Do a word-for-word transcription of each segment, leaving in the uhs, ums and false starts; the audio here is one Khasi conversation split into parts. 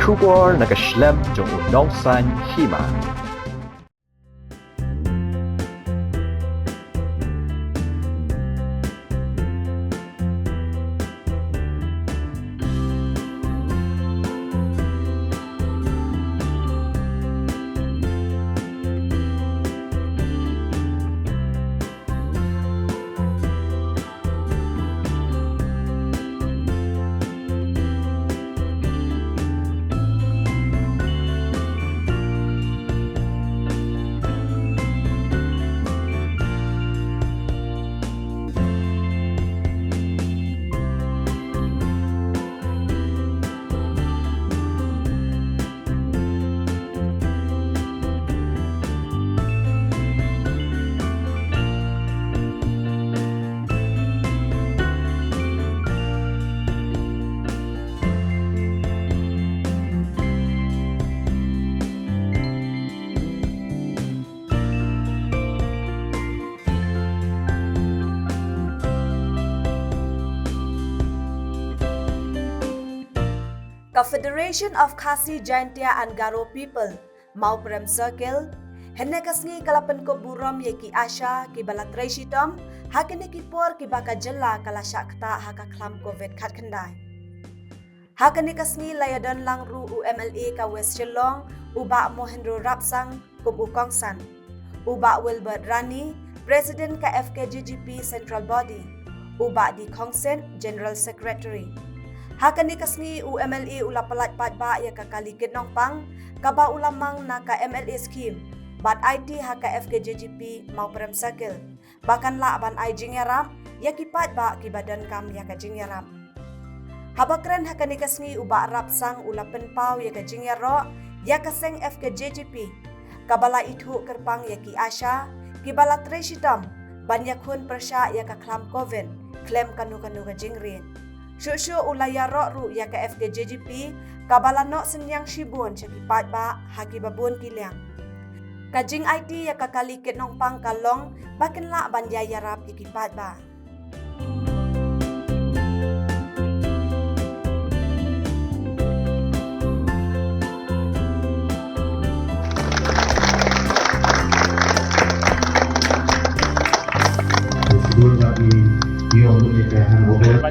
Khubor na ka shlem jong u nongsan hima. Ka Federation of Khasi Jaintia and Garo People, Mawprem Circle, hynne ka sngi ka la pynkup burom ïa ki ASHA kiba la trei shitom ha kine ki por kiba ka jylla ka la shah ktah ha ka khlam covid khatkhyndai. Ha kane ka sngi la ïadon lang ruh u MLA ka West Shillong, u Bah Mohendro Rapsang, kum u kongsan, u Bah Wilbert Rani, President ka FKJGP Central Body, u Bah D Khongset, General Secretary. Ha kane ka sngi u MLA u la pyllait paidbah ïa ka kali kit nongpang kaba u la mang na ka MLA scheme bad aiti ha ka FKJGP Mawprem Circle ba kan lah ban ai jingïarap ïa ki paidbah kiba donkam ïa ka jingïarap. Haba kren ha kane ka sngi u Bah Rapsang u la pynpaw ïa ka jingïaroh ïa ka seng FKJGP kaba la ithuh kyrpang ïa ki ASHA kiba la trei shitom ban ïakhun pyrshah ïa ka khlam covid khlem kano kano ka jingrit. Shuh shuh u la ïaroh ruh ïa ka FKJGP kaba la noh synñiang shibun sha ki paidbah ha kiba bun ki liang. Ka jingaiti ïa ka kali kit nongpang ka long ba kin lah ban ïa ïarap ïa ki paidbah. Dul ba i ïoh lut ïa ka handover.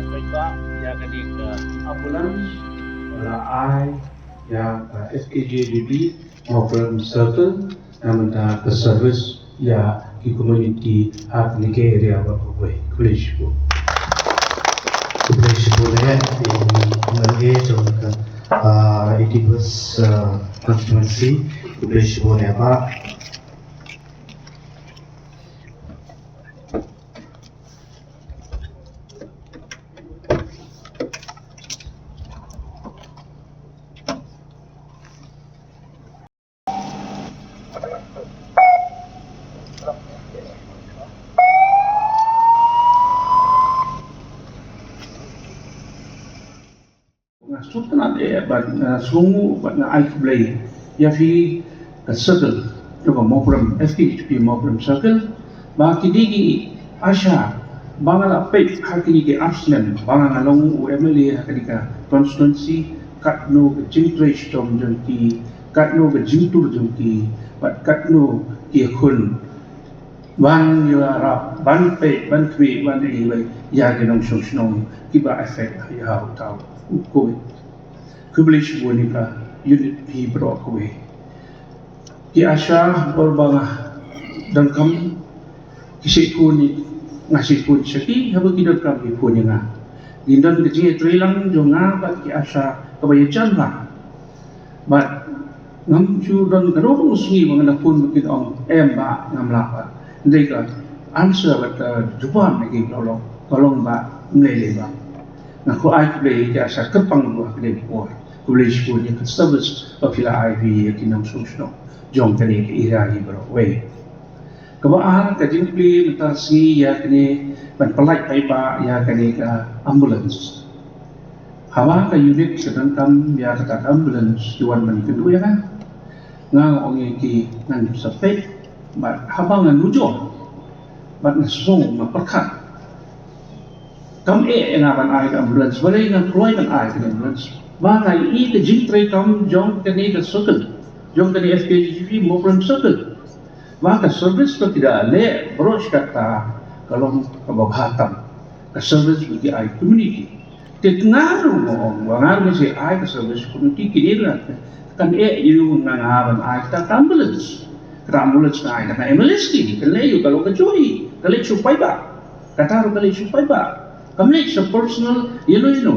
Ïa ka dei ka ambulance, la ai ïa ka FKJGP Mawprem Circle, na ka bynta ka service ïa ki community ha kane ka area ba kawei. Khublei shibun. Khublei shibun eh, i MLA jong ka, ah, eighty-first, ah, constituency. Khublei shibun eh, Bah. Nga sngewtynnat eh bad nga sngewnguh bad nga ai khublei ïa phi ka circle jong ka Mawprem, FKJGP Mawprem Circle, ba ki dei ki ASHA ba nga la peit ha kine ki ar snem ba nga long u MLA ha kane ka constituency, katno ka jingtrei shitom jong ki, katno ka jingtur jong ki, bad katno ki ïakhun ban ïarap, ban peit, ban khmih, ban ïa, ïa ki nongshong shnong kiba affect ïa uta u covid. Khublei shibun ïa ka unit phi baroh kawei. Ki ASHA, bor ba nga donkam ki shait phone, nga shait phone sha ki, haba ki donkam ki phone ïa nga. Ngin don ka jingïatreilang jong nga bad ki ASHA kaba ïajan bha. Bad ngam ju don kano kano sngi ba ngan da phone ba kin ong em bah ngam lah bah. Hynrei ka answer bad ka jubab na ki ka long, ka long bah ym lei lei bah. Nga kwah ai khublei ïa ki ASHA kyrpang ruh ha kane ka por. Khublei shibun ïa ka service ba phi la ai phi ïa ki nongshong shnong jong kane ka area hi baroh kawei. Kaba ar, ka jingplie mynta ka sngi ïa kane ban pyllait paidbah ïa kane ka ambulance. Haba ka unit ka donkam ïa kata ka ambulance ki wan ban kynduh ïa nga. Nga ong ïa ki ngan sa peit bad haba nga nujor bad nga sngew nga pyrkhat. Kam eh ïa nga ban ai ka ambulance, balei nga kloi ban ai ka ambulance. Ba nga ïohi ka jingtrei kam jong kane ka circle, jong kane F K G G P Mawprem circle, ba ka service ba ki da leh baroh shi katta ka long kaba bha tam, ka service ba ki ai community. Te nga ruh nga ong ba nga ruh nga sa ai ka service community, kine ruh kan ïeh ïa nga, nga ban ai kata ka ambulance. Kata ambulance nga ai na ka M L A scheme, kan leh ïa ka long ka jong i, ka leh shu paidbah. Kata ruh ka leh shu paidbah, kam leh sha personal ïa no ïa no.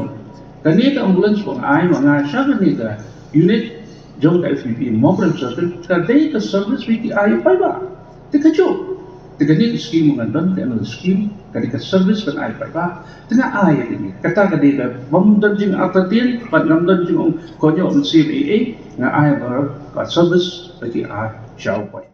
Kane ka ambulance ba nga ai ma nga sha kane ka unit jong ka F P P Mawprem circle, ka dei ka service ba ki ai ïa paidbah. Te ka jong te kane ka scheme ngan don, ka M L A scheme, ka dei ka service ban ai paidbah. Te nga ai ïa kane, kata ka dei ka bym don jingartatien bad ngam don jingong ko nyo ban sim ei ei, nga ai ba ka service ba ki ai sha u paidbah.